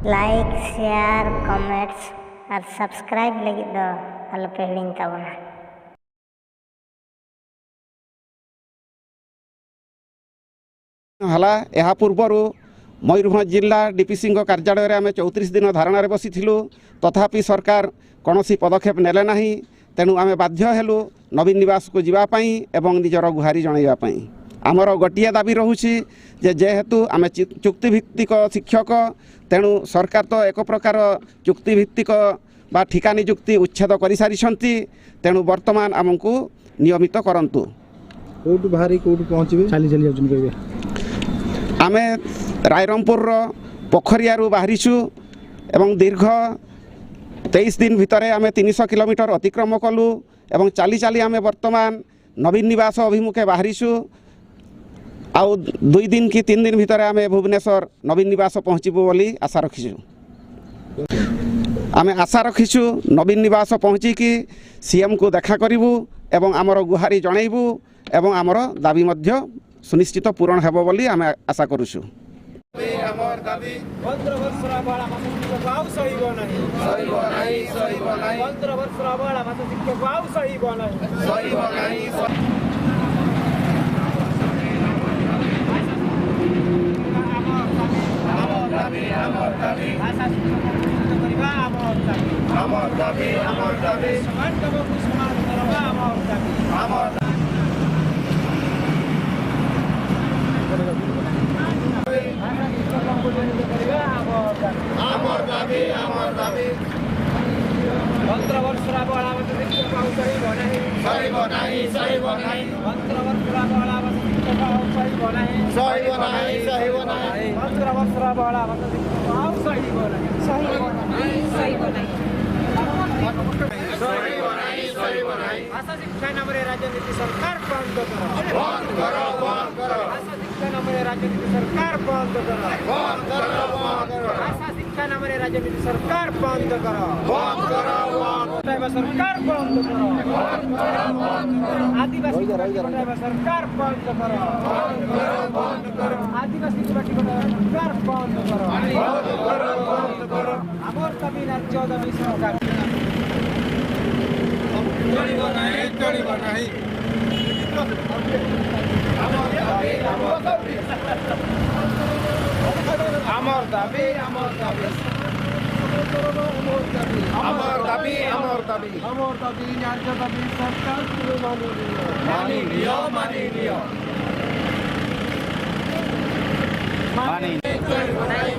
Like share comments और subscribe लगी दो आलोपे हिड़िंग ताबना। ହେଲା ଏହା ପୂର୍ବରୁ ମୟୂରଭଞ୍ଜ ଜିଲ୍ଲା ଡିପିସିଙ୍କ କାର୍ଯ୍ୟାଳୟରେ ଆମେ 34 ଦିନ ଧାରଣାରେ ବସିଥିଲୁ। ତଥାପି ସରକାର କୌଣସି ପଦକ୍ଷେପ ନେଲେ ନାହିଁ। ତେଣୁ ଆମେ ବାଧ୍ୟ ହେଲୁ ନବୀନ ନିବାସକୁ ଯିବା ପାଇଁ ଏବଂ ନିଜର ଗୁହାରି ଜଣାଇବା ପାଇଁ। ଆମର ଗୋଟିଏ ଦାବି ରହୁଛି ଯେ ଯେହେତୁ ଆମେ ଚୁକ୍ତିଭିତ୍ତିକ ଶିକ୍ଷକ, ତେଣୁ ସରକାର ତ ଏକ ପ୍ରକାର ଚୁକ୍ତିଭିତ୍ତିକ ବା ଠିକା ନିଯୁକ୍ତି ଉଚ୍ଛେଦ କରିସାରିଛନ୍ତି, ତେଣୁ ବର୍ତ୍ତମାନ ଆମକୁ ନିୟମିତ କରନ୍ତୁ। କୋଉଠୁ ବାହାରି କୋଉଠୁ ପହଞ୍ଚିବେ? ଚାଲି ଚାଲି ଯାଉଛନ୍ତି କହିବେ? ଆମେ ରାଇରଙ୍ଗପୁରର ପୋଖରିଆରୁ ବାହାରିଛୁ ଏବଂ ଦୀର୍ଘ 23 ଦିନ ଭିତରେ ଆମେ 300 କିଲୋମିଟର ଅତିକ୍ରମ କଲୁ ଏବଂ ଚାଲି ଚାଲି ଆମେ ବର୍ତ୍ତମାନ ନବୀନ ନିବାସ ଅଭିମୁଖେ ବାହାରିଛୁ। ଆଉ 2 ଦିନ କି 3 ଦିନ ଭିତରେ ଆମେ ଭୁବନେଶ୍ୱର ନବୀନ ନିବାସ ପହଞ୍ଚିବୁ ବୋଲି ଆଶା ରଖିଛୁ। ଆମେ ଆଶା ରଖିଛୁ ନବୀନ ନିବାସ ପହଞ୍ଚିକି ସିଏମ୍କୁ ଦେଖା କରିବୁ ଏବଂ ଆମର ଗୁହାରି ଜଣାଇବୁ ଏବଂ ଆମର ଦାବି ମଧ୍ୟ ସୁନିଶ୍ଚିତ ପୂରଣ ହେବ ବୋଲି ଆମେ ଆଶା କରୁଛୁ। 15 ବର୍ଷର ଅବହେଳା ଭାଷା ଶିକ୍ଷକ ଆଉ ସହିବ ନାହିଁ, ସହିବ ନାହିଁ, ସହିବ ନାହିଁ। 15 ବର୍ଷର ଅବହେଳା ଭାଷା ଶିକ୍ଷକ ଆଉ ସହିବ ନାହିଁ, ସହିବ ନାହିଁ। ଆମ ଦାବି, ଆମ ଦାବି। ଭାଷା ଶିକ୍ଷକ ନିୟୋଜିତ କରିବା ଆମ ଦାବି, ଆମ ଦାବି, ଆମ ଦାବି। ସମାନ କାମକୁ ସମାନ ଦରମା ଆମ ଦାବି। ଆମ ଭାଷା ଶିକ୍ଷକଙ୍କୁ ନିୟୋଜିତ କରିବା ଆମ ଦାବି, ଆମ ଦାବି, ଆମ ଦାବି। 15 ବର୍ଷର ଅବହେଳା ଭାଷା ଶିକ୍ଷକ ଆଉ ସହିବ ନାହିଁ, ସହିବ ନାହିଁ, ସହିବ ନାହିଁ। 15 ବର୍ଷର ଅବହେଳା ଭାଷା ଶିକ୍ଷକ ଆଉ ସହିବ ନାହିଁ, ସହିବ ନାହିଁ, ସହିବ ନାହିଁ। 15 ବର୍ଷର ଅବହେଳା ଭାଷା ଶିକ୍ଷକ ଆଉ ସହିବ ନାହିଁ, ସହିବ ନାହିଁ, ସହିବ ନାହିଁ। ସହିବ ନାହିଁ, ସହିବ ନାହିଁ। ଭାଷା ଶିକ୍ଷା ନାମରେ ରାଜନୀତି ସରକାର ବନ୍ଦ କର, ବନ୍ଦ କର, ବନ୍ଦ କର। ଭାଷା ଶିକ୍ଷା ନାମରେ ରାଜନୀତି ସରକାର ବନ୍ଦ କର, ବନ୍ଦ କର, ବନ୍ଦ କର। ଭାଷା ଶିକ୍ଷା ନାମରେ ରାଜନୀତି ସରକାର ବନ୍ଦ କର, ବନ୍ଦ କର, ବନ୍ଦ ହଟାଇବା ସରକାର ବନ୍ଦ କର, ଆଦିବାସୀ ହଟାଇବା ସରକାର ବନ୍ଦ କର, ବନ୍ଦ କର। ଆଦିବାସୀ ବାଟି ହଟାଇବା ସରକାର ବନ୍ଦ କର, ବନ୍ଦ କର, ବନ୍ଦ କର। ଆମର ଦାବି ନ୍ୟାଯ୍ୟ ଦାବି ସରକାର ଚଳିବ ନାହିଁ, ଚଳିବ ନାହିଁ। ଆମ ଦାବି, ଆମ ଦାବି। ଆମର ଦାବି, ଆମର ଦାବି। ଆମର ଦାବି, ଆମର ଦାବି। ଆମର ଦାବି ନ୍ୟାଯ୍ୟ ଦାବି ସରକାର ତୁମେ ମାନି ନିଅ, ମାନି ନିଅ, ମାନି ନିଅ। ମାନି ଚଳିବ ନାହିଁ।